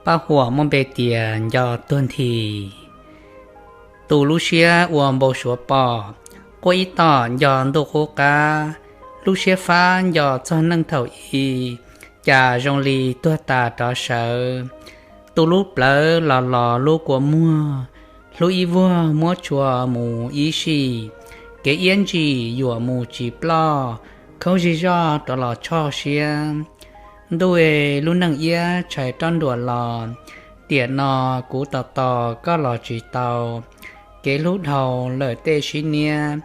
Paj huam muaj npe tias nco tuag nthi. Tu lub siab ua npau suav pom, quaj ib tom nco ntuj qub qab, lub siab fab nco txog neej thaum i, cas zoo li tuag tas rov sawv. Tu lub plawv los los lub kua muag, hlub ib vuag muab tshua mus ib sij, kev iab ntsim yuam mus tsis ploj, khaub zig zoj rov los tshoj siab. Ntuj e, lub neej iab tshais roj nruam los, tiam no kuv tos tos koj los tsis tau. Kev hlub dhau lawm tej sib niab,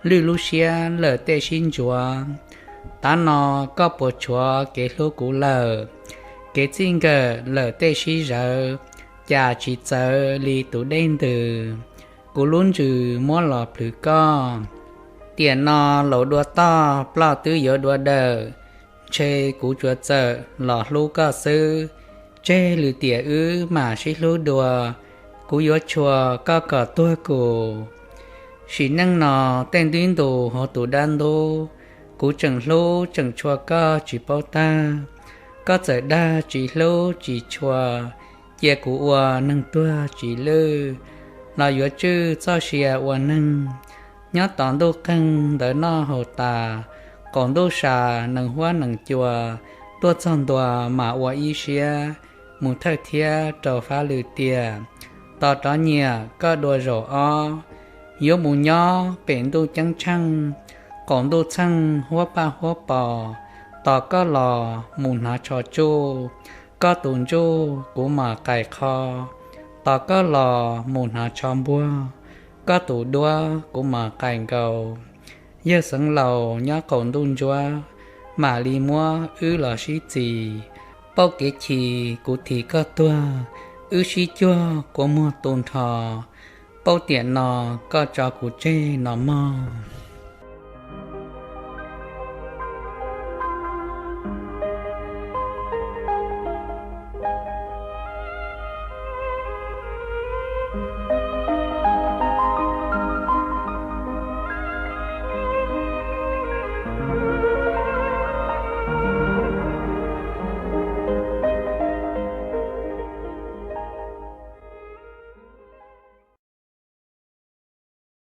lwj lub siab lawm tej sib ntsuav. Tav no koj puas tshuav kev hlub kuv lawm? Kev txij nkawm lawm tej sib zawv, cas tsis txawv li tus dej ntws. Kuv lub ntsws muab los plhws koj, tiam no laus dua toj ploj twb yuav dua dawm. Ntshe kuv tsuas txawm los hlub koj xwb, tseg lwm tiam wb mam sib hlub dua, kuv yuav tshua koj kom tuag kuv. Sim neej no tej ntiv ntus hauv tus dab ntub, kuv tseem hlub tseem tshua koj tsis paub tag. Koj txawm dag tsis hlub tsis tshua, cia kuv ua neeg tuag tsis lwj, los yuav tswj txoj sia ua neeg. Nyob tos ntuj qeeg ntawv noj haus tas, qaum ntuj sa nees huab nees cua, tuaj txog ntua mas ua ib siab, mus thawj thiab rau fab lwm tiam. Tos rov nyiam koj dua zaum ob, yuav mus nyob pem ntuj ceeb tsheej, qaum ntuj txheej huab paj huab pos. Tos koj los mus hnav tsho tsuj, koj tus ntsuj kuv mam qais qho. Tos koj los mus hnav tsho npuag, koj tus duab kuv mam qais nkaus. Yawg xeev laus nyob qaum ntuj ntsuab, mam li muab wb los sib txis. Pauj kev chim kuv thim koj tuag, wb sib cuag kua muag tu nrho. Pauj tiam no koj tso kuv tseg no mog.